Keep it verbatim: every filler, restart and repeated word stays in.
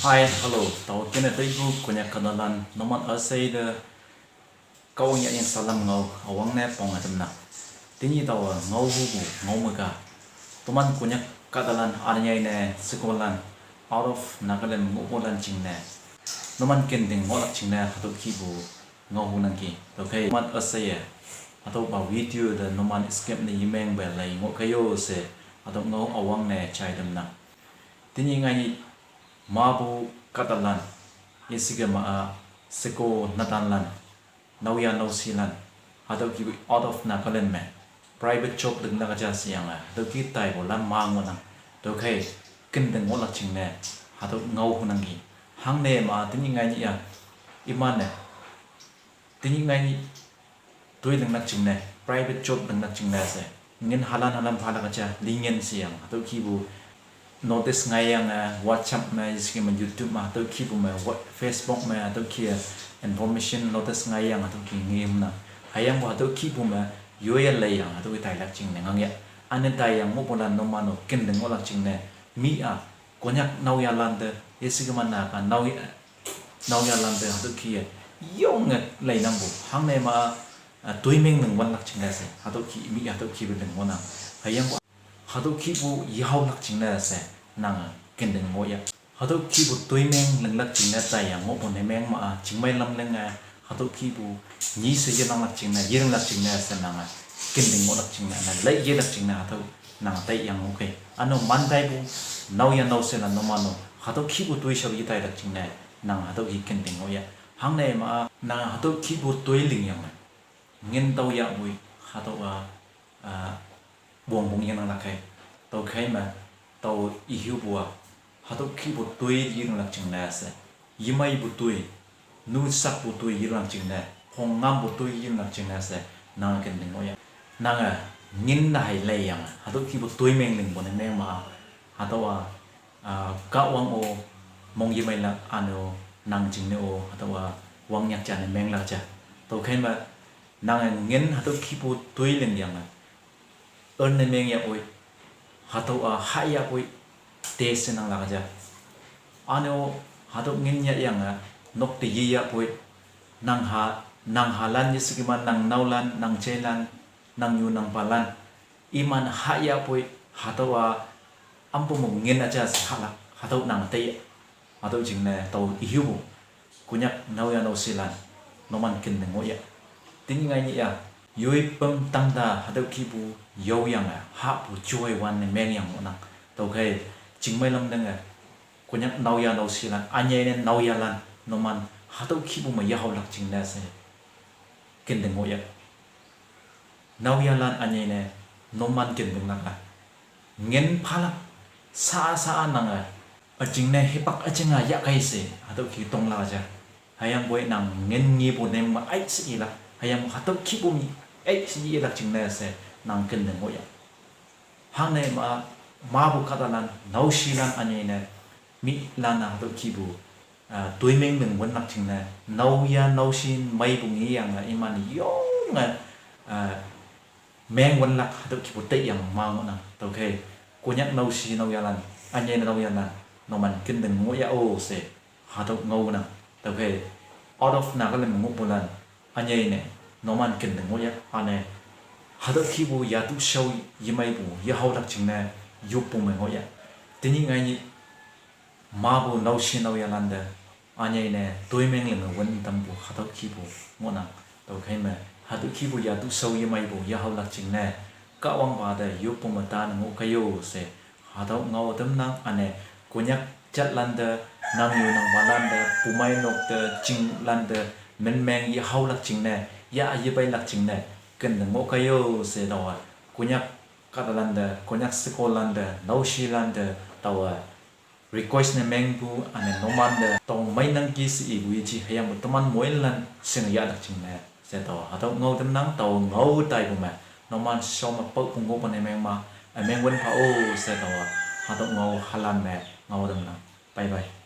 Hi, hello, tao kene taipu Konyak kahtalan numan üshei te Kahwang yaying salam ngao üwangne pong ütamnang. Tenyih taowa ngao hupu ngao me ka, toman Konyak kahtalan ünyei ne shekolan, out of Nagaland me ngohpulan jingne, numan kenting ngohlak jingne hatüo kihpu ngao hunangki. Tüokhei numan üsheiye hatüopa video te numan skip ne yemengpe lei ngohkei yo she, hatüo ngao üwangne jai tamnang. Tenyih ngainyih mapu kahtalan, yeshikema-a sheko netanlan, naoyha naoshelan, hatüo kihpu out of Nagaland me private job linglak ja sheyange hatüo kih taipulan ma ngohnang. Tüokhei kenting ngohlak jingne hatüo ngao hunangki. Hangne ma tenyih ngainyih-a, iman-e tenyih ngainyih toi linglak jingne, private job linglak jingne she, ngin halan halan phalak ja lingin sheyang hatüo kihpu notice ngaiyange, WhatsApp me, yeshikema YouTube me, hatüo kihpu me, Facebook me hatüo kih-e information notice ngaiyang hatüo kih ngemnang. Hüyangpoi hatüo kihpu me yoiye leiyang hatüo kih tailak jingne ngangya. Üne taiyang ngohpulan numan-o kenting ngohlak jingne, mi-a Konyak naoyhalan te, yeshikema Naga naoyha naoyhalan te hatüo kih-e yonge leinangpu. Hangne ma, ah, toimeng ling wanlak jingne she hatüo kih mi hatüo kihpu ling ngohnang. Hüyangpoi hatüo kihpu yehaolak jingne she nange kenting ngohya. Hatüo kihpu toimeng linglak jingne taiya ngohpu ne meng ma-a, chingmei lam linge hatüo kihpu nyi she yelanglak jingne, yelinglak jingne she nange kenting ngohlak jingne, na lei yelak jingne hatüo nange taiyang ngohkei. Üne-o man taipu naoyha naoshelan numan-o hatüo kihpu toishao yetailak jingne nange hatüo kih kenting ngohya. Hangne ma-a nange hatüo kihpu toi lingyange ngin tao yahpoi hatüowa, ah, wongpong yenanglak kei. Tüokhei me tao ihupu-a hatüo kihpu toi yelinglak jingne she, yemeipu toi, nu sakpu toi yelinglak jingne, phongngampu toi yelinglak jingne she nange kenting ngohya. Nange ngin-e hei leiyange hatüo kihpu toimeng lingpu ne meng ma-a, hatüowa, ah, Kahwang-o mong yemeilak, üne-o nang jingne-o hatüowa wangnyak ja ne menglak ja. Tüokhei me nange ngin hatüo kihpu toi lingyange earn ne meng yahpoi, hatüowa ha yahpoi, te she nanglak ja. Üne-o hatüo ngin yahyange nok te ye yahpoi, nang ha, nang halan, yeshikema nang naolan, nang jeilan, nang nyu nang palan, iman ha yahpoi, hatüowa ampu me ngin üja she halak, hatüo nange taiya. Hatüo jingne tao ihupu Konyak naoyha naoshelan, numan kenting ngohya. Tenyih ngainyih-a yoipem tangta hatüo kihpu yaoyange hahpu joi wan ne mengyang ngohnang. Tüokhei chingmei lam linge Konyak naoyha naoshelan, ünyei ne naoyhalan, numan hatüo kihpu me yehaolak jingne she kenting ngohya. Naoyhalan ünyei ne numan kentinglak-a ngin phalak, sa sa-a nange üjingne hipak üjinga yahkei she hatüo kih tonglak ja. Hüyangpoi nang ngin ngepu ne ma ai she ilak, hüyang hatüo kihpu me ai she ilak jingne she nang kenting ngohya. Hangne ma, mapu kahtalan, naoshelan ünyei ne, milan-a hatüo kihpu, ah, toimeng ling wanlak jingne, naoyha naoshe meipu ngeyange iman yonge, ah, meng wanlak hatüo kihpu taiyang ma ngohnang. Tüokhei Konyak naoshe naoyhalan, ünyei ne naoyhalan, numan kenting ngohya-o she hatüo ngaonang. Tüokhei out of Nagaland me ngohpulan, ünyei ne numan kenting ngohya. Üne hatüo kihpu yatu shao yemeipu yehaolak jingne yoppu me ngohya. Tenyih ngainyih mapu naoshe naoyhalan te ünyei ne toimeng linge wün tampu hatüo kihpu ngohnang. Tüokhei me hatüo kihpu yatu shao yemeipu yehaolak jingne Kahwangpa te yoppu me ta ne ngohkei yo she hatüo ngao tamnang. Üne Konyak jatlan te, nang nyu nang palan te, pumeinok te, chinglan te, min meng yehaolak jingne, ya yepeilak jingne, kenting ngohkei yo she taowa Konyak kahtalan te, Konyak shekolan te, naoshelan te taowa request ne mengpu, üne numan te tao meinangki she ipu yeji, hüyangpu teman moilan shinge yahlak jingne she taowa hatüo ngao tamnang. Tao ngao taipu me numan shao me paopu ngohpu ne meng ma, ümeng wün pha-o she taowa hatüo ngao halan me ngao tamnang. Bye bye.